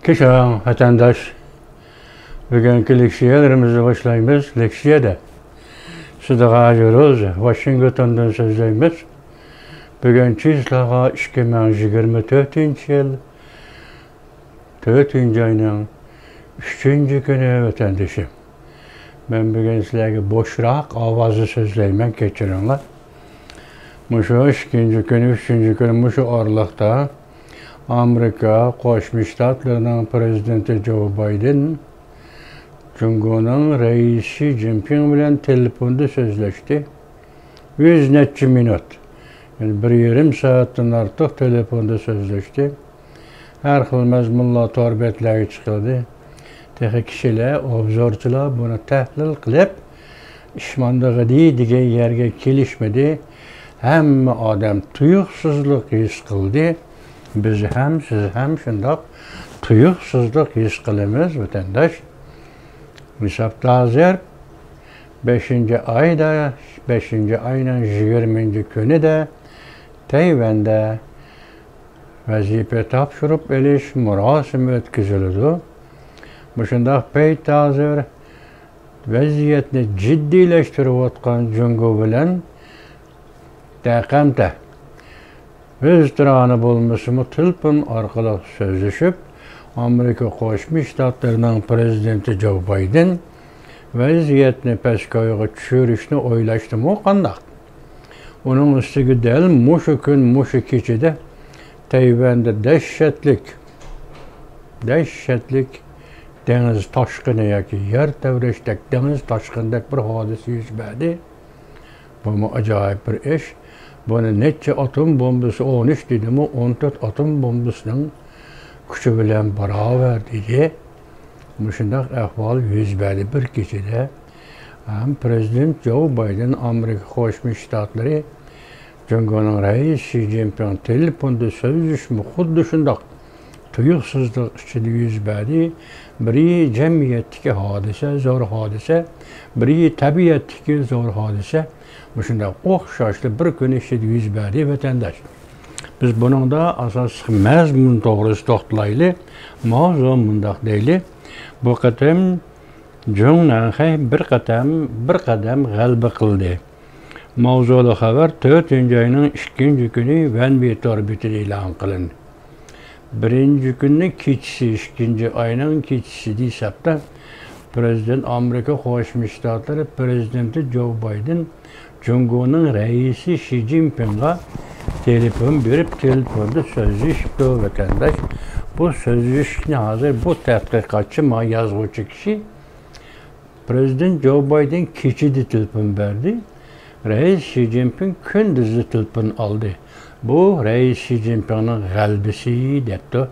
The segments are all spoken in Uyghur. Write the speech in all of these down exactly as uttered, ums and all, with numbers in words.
كەچۈرۈڭ، ۋەتەنداش. بۈگۈنكى لېكسىيەلىرىمىزنى باشلايمىز. لېكسىيەدە سىدىغا ھاجى روزى، ۋاشىنگتوندىن سۆزلەيمىز. بۈگۈن چىسلاغا ئىككى مىڭ يىگىرمە تۆتىنچى يىل، تۆتىنچى ئاينىڭ ئۈچىنچى كۈنى، ۋەتەندىشىم. مەن بۈگۈن سىلەرگە بوشراق ئاۋازدا سۆزلەيمەن، كەچۈرۈڭلار. مۇشۇ ئىككىنچى كۈنى، ئۈچىنچى كۈنى، مۇشۇ ئارىلىقتا ئامېرىكا قوشما شتاتلىرىنىڭ پرېزىدېنتى جو بايدېن جۇڭگونىڭ رەئىسى شى جىنپىڭ بىلەن تېلېفوندا سۆزلەشتى. يۈز نەچچە مىنۇت، يەنى بىر يېرىم سائەتتىن ئارتۇق تېلېفوندا سۆزلەشتى. ھەر خىل مەزمۇنلار تور بەتلەرگە چىقىلدى. تېخى كىشىلەر، ئوبزورچىلار بۇنى تەھلىل قىلىپ، ئىشماندىغىدى دېگەن يەرگە كېلىشمىدى. ھەممە ئادەم تۇيۇقسىزلىق ھېس قىلدى. بىز ھەم، سىز ھەم شۇنداق تۇيۇقسىزلىق ھېس قىلىمىز، ۋەتەنداش. ھېسابتا ھازىر بەشىنچى ئايدا، بەشىنچى ئاينىڭ يىگىرمىنچى كۈنىدە تەيۋەندە ۋەزىپە تاپشۇرۇپ ئېلىش مۇراسىمى ئۆتكۈزۈلىدۇ. مۇشۇنداق پەيتتە ھازىر ۋەزىيەتنى جىددىيلەشتۈرۈۋاتقان جۇڭگو بىلەن دەقەمتە ئۆزئارا بولمىسىمۇ تېلېفون ئارقىلىق سۆزلىشىپ، ئامېرىكا قوشما شتاتلىرىنىڭ پرېزىدېنتى جو بايدېن ۋەزىيەتنى پەسكويغا چۈشۈرۈشنى ئويلاشتىمۇ قانداق؟ ئۇنىڭ ئۈستىگە دەل مۇشۇ كۈن، مۇشۇ كېچىدە تەيۋەندە دەھشەتلىك، دەھشەتلىك دېڭىز تاشقىنى ياكى يەر تەۋرەشتەك، دېڭىز تاشقىنىدەك بىر ھادىسە يۈز بەردى. بۇمۇ ئاجايىپ بىر ئىش. بۇنى نەچچە ئاتوم بومبىسى، ئون ئۈچ دېدىمۇ، ئون تۆت ئاتوم بومبىسىنىڭ كۈچى بىلەن باراۋەر دېدى. مۇشۇنداق ئەھۋال يۈز بەردى بىر كېچىدە. ھەم پرېزىدېنت جو بايدېن، ئامېرىكا قوشما شتاتلىرى جۇڭگونىڭ رەئىسى شى جىنپىڭ تېلېفوندا سۆزلىشىشىمۇ خۇددى شۇنداق تۇيۇقسىزلىق ئىچىدە يۈز بەردى. بىرى جەمئىيەتتىكى ھادىسە، زور ھادىسە، بىرى تەبىئەتتىكى زور ھادىسە. مۇشۇنداق ئوخشاشلا بىر كۈن ئىچىدە يۈز بەردى، ۋەتەنداش. بىز بۇنىڭدا ئاساسلىق مەزمۇن توغرىسىدا توختىلايلى. ماۋزۇ مۇنداق دەيلى. بۇ قېتىم جۇڭ نەنخەي بىر قەدەم، بىر قەدەم غەلىبە قىلدى. ماۋزۇلۇق خەۋەر تۆتىنچى ئاينىڭ ئىككىنچى كۈنى ۋەنبى تور بېتىدە ئېلان قىلىندى. بىرىنچى كۈننىڭ كېچىسى، ئىككىنچى ئاينىڭ كېچىسى ھېسابتا پرېزىدېنت، ئامېرىكا قوشما شتاتلىرى پرېزىدېنتى جو بايدېن جۇڭگونىڭ رەئىسى شى جىنپىڭغا تېلېفون بېرىپ، تېلېفوندا سۆزلىشىپتۇ، ۋەتەنداش. بۇ سۆزلىشىشنى ھازىر بۇ تەتقىقاتچى، ما يازغۇچى كىشى، پرېزىدېنت جو بايدېن كېچىدە تېلېفون بەردى، رەئىس شى جىنپىڭ كۈندۈزدە تېلېفون ئالدى. بۇ رەئىس شى جىنپىڭنىڭ غەلىبىسى دەپتۇ.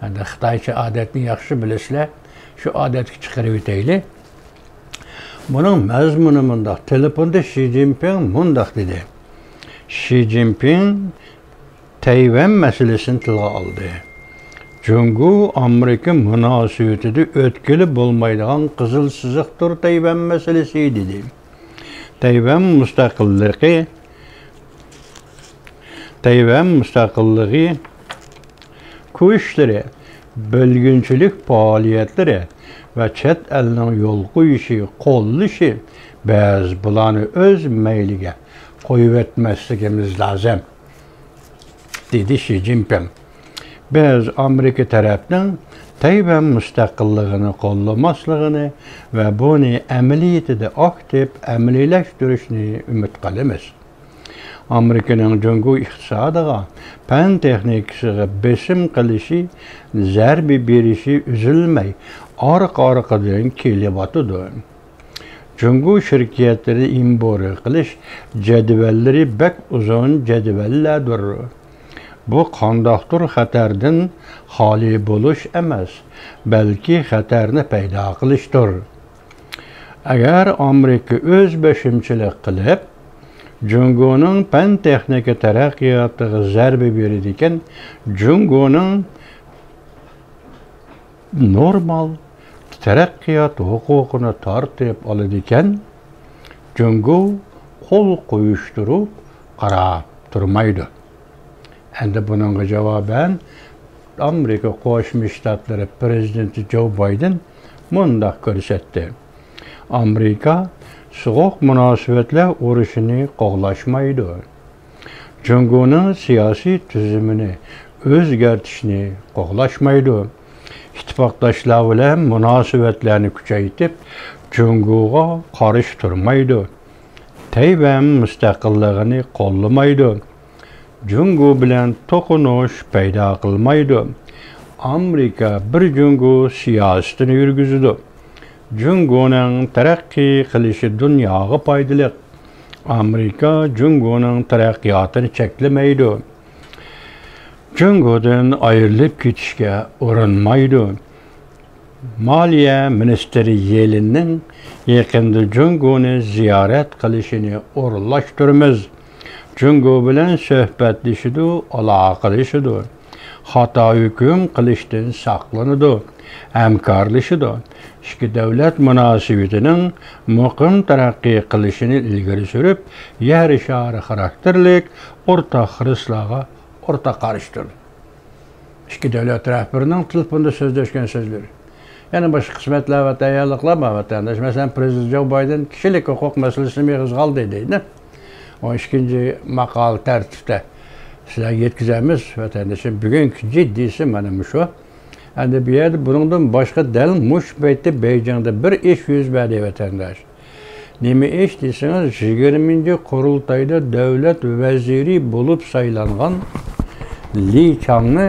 ئەمدى خىتايچە ئادەتنى ياخشى بىلىسىلەر، شۇ ئادەتكە چىقىرىۋېتەيلى. بۇنىڭ مەزمۇنى مۇنداق، تېلېفوندا شى جىنپىڭ مۇنداق دېدى. شى جىنپىڭ تەيۋەن مەسىلىسىنى تىلغا ئالدى. جۇڭگو ئامېرىكا مۇناسىۋىتىدە ئۆتكىلى بولمايدىغان قىزىل سىزىقتۇر تەيۋەن مەسىلىسى، دېدى. تەيۋەن مۇستەقىللىقى، تەيۋەن مۇستەقىللىقى كۈچلىرى، بۆلگۈنچىلىك پائالىيەتلىرى ۋە چەت ئەلنىڭ يول قويۇشى، قوللىشى، بىز بۇلارنى ئۆز مەيلىگە قويۇۋەتمەسلىكىمىز لازىم، دېدى شى جىنپىڭ. بىز ئامېرىكا تەرەپنىڭ تەيۋەن مۇستەقىللىقىنى قوللىماسلىقىنى ۋە بۇنى ئەمەلىيىتىدە ئاكتىپ ئەمەلىيلەشتۈرۈشىنى ئۈمىد قىلىمىز. ئامېرىكىنىڭ جۇڭگو ئىقتىسادىغا، پەن تېخنىكىسىغا بېسىم قىلىشى، زەربە بېرىشى ئۈزۈلمەي ئارقا-ئارقىدىن كېلىۋاتىدۇ. جۇڭگو شىركەتلىرى ئىمپورت قىلىش جەدۋەللىرى بەك ئۇزۇن جەدۋەللەردۇر. بۇ قانداقتۇر خەتەردىن خالىي بولۇش ئەمەس، بەلكى خەتەرنى پەيدا قىلىشتۇر. ئەگەر ئامېرىكا ئۆز بېشىمچىلىق قىلىپ، جۇڭگونىڭ پەن تېخنىكا تەرەققىياتىغا زەربە بېرىدىكەن، جۇڭگونىڭ نورمال تەرەققىيات ھوقۇقىنى تارتىپ ئالىدىكەن، جۇڭگو قول قويۇشتۇرۇپ قاراپ تۇرمايدۇ. ئەمدى بۇنىڭغا جاۋابەن ئامېرىكا قوشما شتاتلىرى پىرېزىدېنتى جو بايدېن مۇنداق كۆرسەتتى: ئامېرىكا سوغۇق مۇناسىۋەتلەر ئۇرۇشىنى قوغلاشمايدۇ. جۇڭگونىڭ سىياسىي تۈزۈمىنى ئۆزگەرتىشنى قوغلاشمايدۇ. ئىتتىپاقداشلار بىلەن مۇناسىۋەتلەرنى كۈچەيتىپ، جۇڭگوغا قارشى تۇرمايدۇ. تەيۋەن مۇستەقىللىقىنى قوللىمايدۇ. جۇڭگو بىلەن توقۇنۇش پەيدا قىلمايدۇ. ئامېرىكا بىر جۇڭگو سىياسىتىنى يۈرگۈزىدۇ. جۇڭگونىڭ تەرەققىي قىلىشى دۇنياغا پايدىلىق. ئامېرىكا جۇڭگونىڭ تەرەققىياتىنى چەكلىمەيدۇ. جۇڭگودىن ئايرىلىپ كېتىشكە ئۇرۇنمايدۇ. مالىيە مىنىستىرى يېلېننىڭ يېقىندا جۇڭگونى زىيارەت قىلىشىنى ئورۇنلاشتۇرىمىز. جۇڭگو بىلەن سۆھبەتلىشىدۇ، ئالاقىلىشىدۇ. خاتا ھۆكۈم قىلىشتىن ساقلىنىدۇ، ھەمكارلىشىدۇ. ئىككى دۆلەت مۇناسىۋىتىنىڭ مۇقىم تەرەققىي قىلىشىنى ئىلگىرى سۈرۈپ، يەر شارى خاراكتېرلىك ئورتاق خىرىسلارغا ئورتاق قارىشتۇر. ئىككى دۆلەت رەھبىرىنىڭ تېلېفوندا سۆزلەشكەن سۆزلىرى. يەنە باشقا خىزمەتلەر ۋە تەييارلىقلار بار، ۋەتەنداش. مەسىلەن، پىرېزىدېنت جو بايدېن كىشىلىك ھوقۇق مەسىلىسىنى ئېغىزغا ئالدى دەيدۇ. ئون ئىككىنچى ماقالە تەرتىپتە سىلەرگە يەتكۈزەمىز، ۋەتەندىشىم. بۈگۈنكى جىددىيسى مانا مۇشۇ. ئەمدى بۇ يەردە بۇنىڭدىن باشقا دەل مۇشۇ پەيتتە بېيجىڭدا بىر ئىش يۈز بەردى، ۋەتەنداش. نېمە ئىش دېسىڭىز، يىگىرمىنچى قۇرۇلتايدا دۆلەت ۋەزىرى بولۇپ سايلانغان لى چاڭنى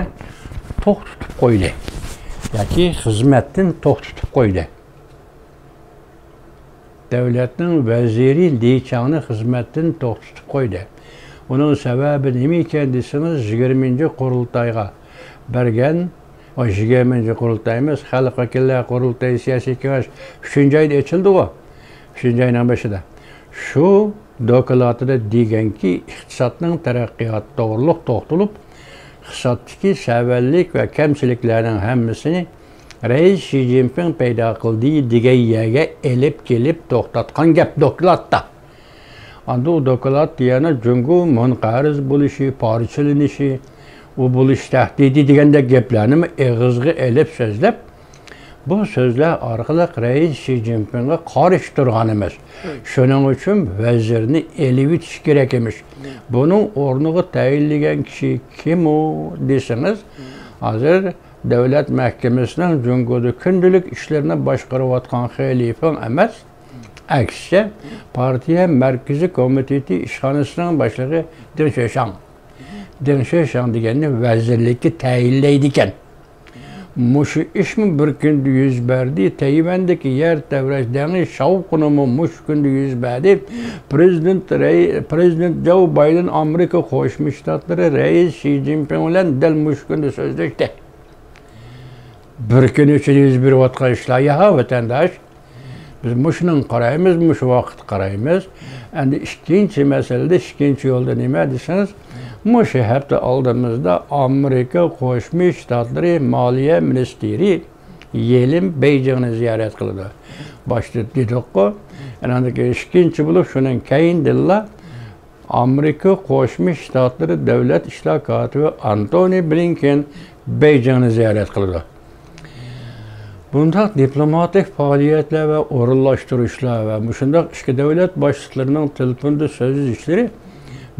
توختىتىپ قويدى. ياكى خىزمەتتىن توختىتىپ قويدى. دۆلەتنىڭ ۋەزىرى لى چاڭنى خىزمەتتىن توختىتىپ قويدى. ئۇنىڭ سەۋەبى نېمە ئىكەن دېسىڭىز، يىگىرمىنچى قۇرۇلتايغا بەرگەن، ئۇ يىگىرمىنچى قۇرۇلتاي ئەمەس، خەلق ۋەكىللەر قۇرۇلتىيى سىياسىي كېڭەش ئۈچىنچى ئايدا ئېچىلدىغۇ، ئۈچىنچى ئاينىڭ بېشىدا. شۇ دوكلاتىدا دېگەنكى، ئىقتىسادنىڭ تەرەققىياتى توغرۇلۇق توختىلىپ، ئىقتىسادتىكى سەۋەنلىك ۋە كەمچىلىكلەرنىڭ ھەممىسىنى رەئىس شى جىنپىڭ پەيدا قىلدى دېگەن يەرگە ئېلىپ كېلىپ توختاتقان گەپ دوكلاتتا. ئاندىن ئۇ دوكلات يەنە جۇڭگو مۇنقەرز بولۇشى، پارچىلىنىشى، ئۇ بولۇش تەھدىتى دېگەندەك گەپلەرنىمۇ ئېغىزغا ئېلىپ سۆزلەپ، بۇ سۆزلەر ئارقىلىق رەئىس شى جىنپىڭغا قارشى تۇرغان ئىمىش. شۇنىڭ ئۈچۈن ۋەزىرنى ئېلىۋېتىش كېرەك ئىمىش. بۇنىڭ ئورنىغا تەيىنلىگەن كىشى كىم ئۇ دېسىڭىز، ھازىر دۆلەت مەھكىمىسىنىڭ جۇڭگودا كۈندىلىك ئىشلىرىنى باشقۇرۇۋاتقان خېلىفېڭ ئەمەس، ئەكسىچە، پارتىيە مەركىزىي كومىتېتى ئىشخانىسىنىڭ باشلىقى دېڭ شېشاڭ. دېڭ شېشاڭ دېگەننى ۋەزىرلىككە تەيىنلەيدىكەن. مۇشۇ ئىشمۇ بىر كۈندە يۈز بەردى. تەيۋەندىكى يەر تەۋرەش دەڭگى شاۋقۇنىمۇ مۇشۇ كۈندە يۈز بەردى. پىرېزىدېنت رەي-، پىرېزىدېنت جو بايدېن ئامېرىكا قوشما شتاتلىرى رەئىس شى جىنپىڭ بىلەن دەل مۇشۇ كۈندە سۆزلەشتى. بىر كۈن ئىچىدە يۈز بېرىۋاتقان ئىشلار يا، ۋەتەنداش. بىز مۇشۇنىڭغا قارايمىز، مۇشۇ ۋاقىتقا قارايمىز. ئەمدى ئىككىنچى مەسىلىدە، ئىككىنچى يولدا نېمە دېسىڭىز، مۇشۇ ھەپتە ئالدىمىزدا ئامېرىكا قوشما شتاتلىرى مالىيە مىنىستىرى يېلېن بېيجىڭنى زىيارەت قىلىدۇ. باشتا دېدۇققۇ، ئاندىن كېيىن ئىككىنچى بولۇپ، شۇنىڭ كەينىدىنلا ئامېرىكا قوشما شتاتلىرى دۆلەت ئىشلار كاتىپى ئانتونى بلىنكېن بېيجىڭنى زىيارەت قىلىدۇ. بۇنداق دىپلوماتىك پائالىيەتلەر ۋە ئورۇنلاشتۇرۇشلار ۋە مۇشۇنداق ئىككى دۆلەت باشلىقلىرىنىڭ تېلېفوندا سۆزلىشىشلىرى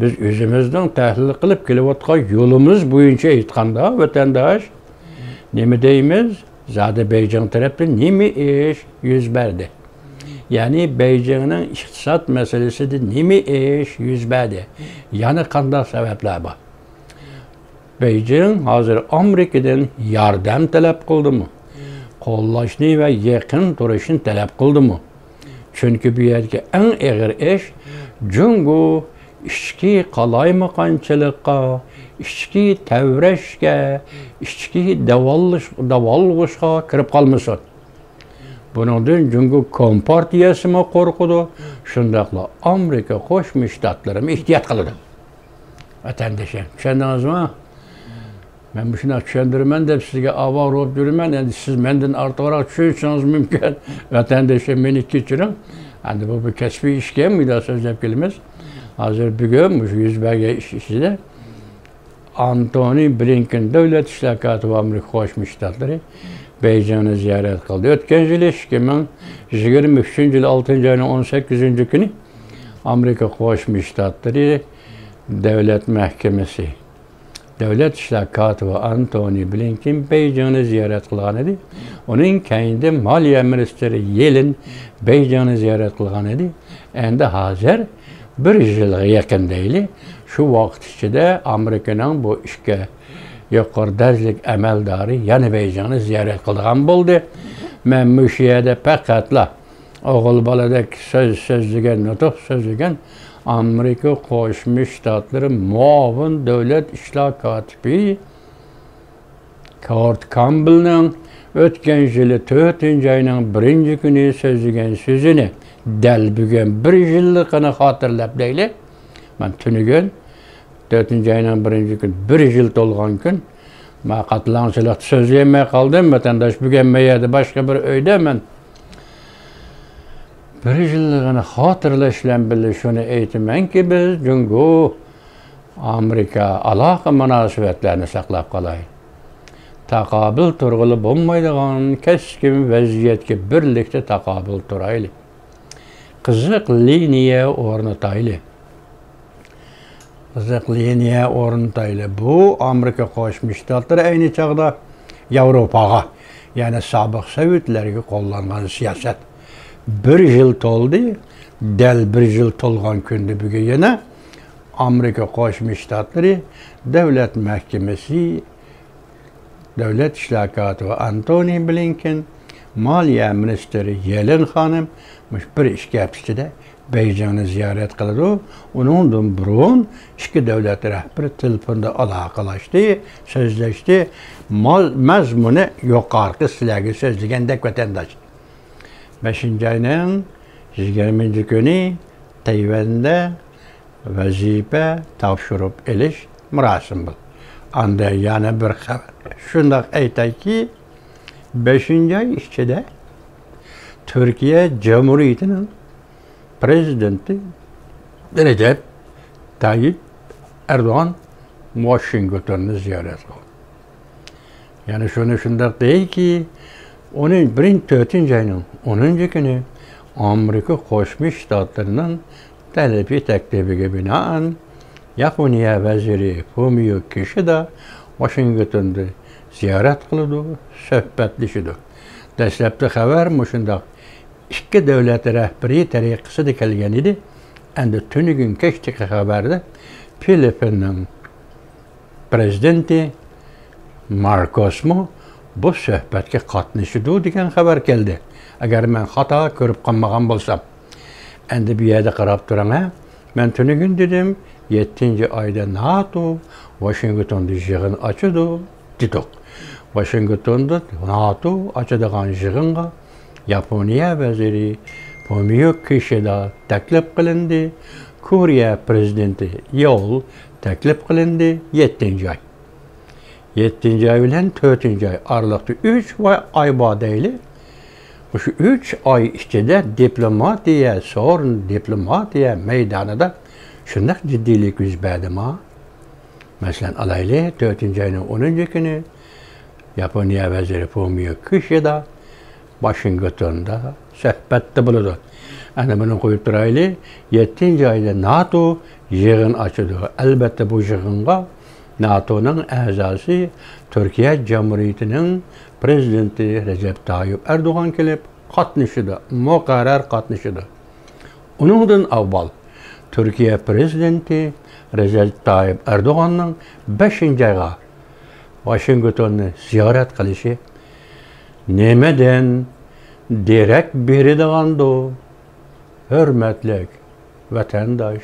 بىز ئۆزىمىزنىڭ تەھلىل قىلىپ كېلىۋاتقان يولىمىز بويىچە ئېيتقاندا، ۋەتەنداش، نېمە دەيمىز؟ زادى بېيجىڭ تەرەپتىن نېمە ئىش يۈز بەردى؟ يەنى بېيجىڭنىڭ ئىقتىساد مەسىلىسىدە نېمە ئىش يۈز بەردى؟ يەنە قانداق سەۋەبلەر بار؟ بېيجىڭ ھازىر ئامېرىكىدىن ياردەم تەلەپ قىلدىمۇ؟ قوللاشنى ۋە يېقىن تۇرۇشنى تەلەپ قىلدىمۇ؟ چۈنكى بۇ يەردىكى ئەڭ ئېغىر ئىش جۇڭگو ئىچكى قالايمىقانچىلىققا، ئىچكى تەۋرەشكە، ئىچكى داۋاللىش-، داۋالغۇشقا كىرىپ قالمىسۇن. بۇنىڭدىن جۇڭگو كومپارتىيەسىمۇ قورقىدۇ، شۇنداقلا ئامېرىكا قوشما شتاتلىرىمۇ ئېھتىيات قىلىدۇ. ۋەتەندىشىم، چۈشەندىڭىزمۇ؟ مەن مۇشۇنداق چۈشەندۈرىمەن دەپ سىزگە ئاۋارە بولۇپ يۈرىمەن، ئەمدى سىز مەندىن ئارتۇقراق چۈشىنىشىڭىز مۇمكىن. ۋەتەندىشىم، مېنى كەچۈرۈڭ. ئەمدى بۇ بىر كەسپىي ئىشكەن، مۇنداق سۆزلەپ كېلىمىز. ھازىر بۈگۈن مۇشۇ يۈز بەرگەن ئىش ئىچىدە ئانتونى بلىنكېن، دۆلەت ئىشلار كاتىپى، ئامېرىكا قوشما شتاتلىرى بېيجىڭنى زىيارەت قىلدى. ئۆتكەن يىلى، ئىككى مىڭ يىگىرمە ئۈچىنچى يىلى ئالتىنچى ئاينىڭ ئون سەككىزىنچى كۈنى ئامېرىكا قوشما شتاتلىرى دۆلەت مەھكىمىسى، دۆلەت ئىشلار كاتىپى ئانتونى بلىنكېن بېيجىڭنى زىيارەت قىلغان ئىدى. ئۇنىڭ كەينىدىن مالىيە مىنىستىرى يېلېن بېيجىڭنى زىيارەت قىلغان ئىدى. ئەمدى ھازىر بىر يىلغا يېقىن دەيلى، شۇ ۋاقىت ئىچىدە ئامېرىكىنىڭ بۇ ئىككى يۇقىرى دەرىجىلىك ئەمەلدارى يەنە بېيجىڭنى زىيارەت قىلىدىغان بولدى. مەن مۇشۇ يەردە پەقەتلا ئوغۇل بالىدەك سۆز سۆزلىگەن، نۇتۇق سۆزلىگەن ئامېرىكا قوشما شتاتلىرى مۇئاۋىن دۆلەت ئىشلار كاتىپى كورت كامبېلنىڭ ئۆتكەن يىلى تۆتىنچى ئاينىڭ بىرىنچى كۈنى سۆزلىگەن سۆزىنى دەل بۈگۈن بىر يىللىقىنى خاتىرىلەپ دەيلى. مەن تۈنۈگۈن تۆتىنچى ئاينىڭ بىرىنچى كۈنى بىر يىل تولغان كۈن. مەن قاتلاڭچىلىقتا سۆزلىيەلمەي قالدىم، ۋەتەنداش. بۈگۈن مەن يەردە باشقا بىر ئۆيدە مەن. بىر يىللىقىنى خاتىرىلەش بىلەن بىللە شۇنى ئېيتىمەنكى، بىز جۇڭگو ئامېرىكا ئالاقە مۇناسىۋەتلەرنى ساقلاپ قالايلى. تاقابىل تۇرغىلى بولمايدىغان كەسكىن ۋەزىيەتكە بىرلىكتە تاقابىل تۇرايلى. قىزىق لىنىيە ئورنىتايلى. قىزىق لىنىيە ئورنىتايلى. بۇ ئامېرىكا قوشما شتاتلىرى ئەينى چاغدا ياۋروپاغا، يەنى سابىق سوۋېتلەرگە قوللانغان سىياسەت. بىر يىل تولدى. دەل بىر يىل تولغان كۈندە بۈگۈن يەنە ئامېرىكا قوشما شتاتلىرى دۆلەت مەھكىمىسى دۆلەت ئىشلار كاتىپى ئانتونى بلىنكېن، مالىيە مىنىستىرى يېلېن خانىم مۇشۇ بىر ئىككى ھەپتە ئىچىدە بېيجىڭنى زىيارەت قىلىدۇ. ئۇنىڭدىن بۇرۇن ئىككى دۆلەت رەھبىرى تېلېفوندا ئالاقىلاشتى، سۆزلەشتى. مال-، مەزمۇنى يۇقىرىقى سىلەرگە سۆزلىگەندەك، ۋەتەنداش. بەشىنچى ئاينىڭ يىگىرمىنچى كۈنى تەيۋەندە ۋەزىپە تاپشۇرۇپ ئېلىش مۇراسىمى بولدى. ئاندىن يەنە بىر خەۋەر. شۇنداق ئېيتايكى، بەشىنچى ئاي ئىچىدە تۈركىيە جۇمھۇرىيىتىنىڭ پرېزىدېنتى رەجەپ تايىپ ئەردوغان ۋاشىنگتوننى زىيارەت قىلدى. يەنە شۇنى شۇنداق دەيكى، ئونىنچى، بىرىنچى، تۆتىنچى ئاينىڭ ئونىنچى كۈنى ئامېرىكا قوشما شتاتلىرىنىڭ تەلىپى، تەكلىپىگە بىنائەن، ياپونىيە ۋەزىرى فۇمىيو كىشىدا ۋاشىنگتوندا زىيارەت قىلىدۇ، سۆھبەتلىشىدۇ. دەسلەپتە خەۋەر مۇشۇنداق ئىككى دۆلەت رەھبىرى تەرىقىسىدە كەلگەن ئىدى. ئەمدى تۈنۈگۈن كەچتىكى خەۋەردە فىلىپپىننىڭ پرېزىدېنتى ماركوسمۇ بۇ سۆھبەتكە قاتنىشىدۇ دېگەن خەۋەر كەلدى، ئەگەر مەن خاتا كۆرۈپ قالمىغان بولسام. ئەمدى بۇ يەردە قاراپ تۇرۇڭ، ھە. مەن تۈنۈگۈن دېدىم، يەتتىنچى ئايدا ناتو ۋاشىنگتوندا يىغىن ئاچىدۇ دېدۇق. ۋاشىنگتوندا ناتو ئاچىدىغان يىغىنغا ياپونىيە ۋەزىرى فۇمىيو كىشىدا تەكلىپ قىلىندى، كورېيە پرېزىدېنتى يول تەكلىپ قىلىندى. يەتتىنچى ئاي. يەتتىنچى ئاي بىلەن تۆتىنچى ئاي ئارىلىقتا ئۈچ ئاي بار دەيلى. مۇشۇ ئۈچ ئاي ئىچىدە دىپلوماتىيە سورۇن، دىپلوماتىيە مەيدانىدا شۇنداق جىددىيلىك يۈز بەردىما؟ مەسىلەن، ئالايلى، تۆتىنچى ئاينىڭ ئونىنچى كۈنى ياپونىيە ۋەزىرى فۇمىيو كىشىدا ۋاشىنگتوندا سۆھبەتتە بولىدۇ. ئەنە بۇنى قويۇپ تۇرايلى، يەتتىنچى ئايدا ناتو يىغىن ئاچىدۇ. ئەلبەتتە، بۇ يىغىنغا ناتونىڭ ئەزاسى، تۈركىيە جۇمھۇرىيىتىنىڭ پرېزىدېنتى رەجەپ تايىپ ئەردوغان كېلىپ قاتنىشىدۇ، مۇقەررەر قاتنىشىدۇ. ئۇنىڭدىن ئاۋۋال تۈركىيە پرېزىدېنتى رەجەپ تايىپ ئەردوغاننىڭ بەشىنچى ئايغا ۋاشىنگتوننى زىيارەت قىلىشى نېمىدىن دېرەك بېرىدىغاندۇ، ھۆرمەتلىك ۋەتەنداش؟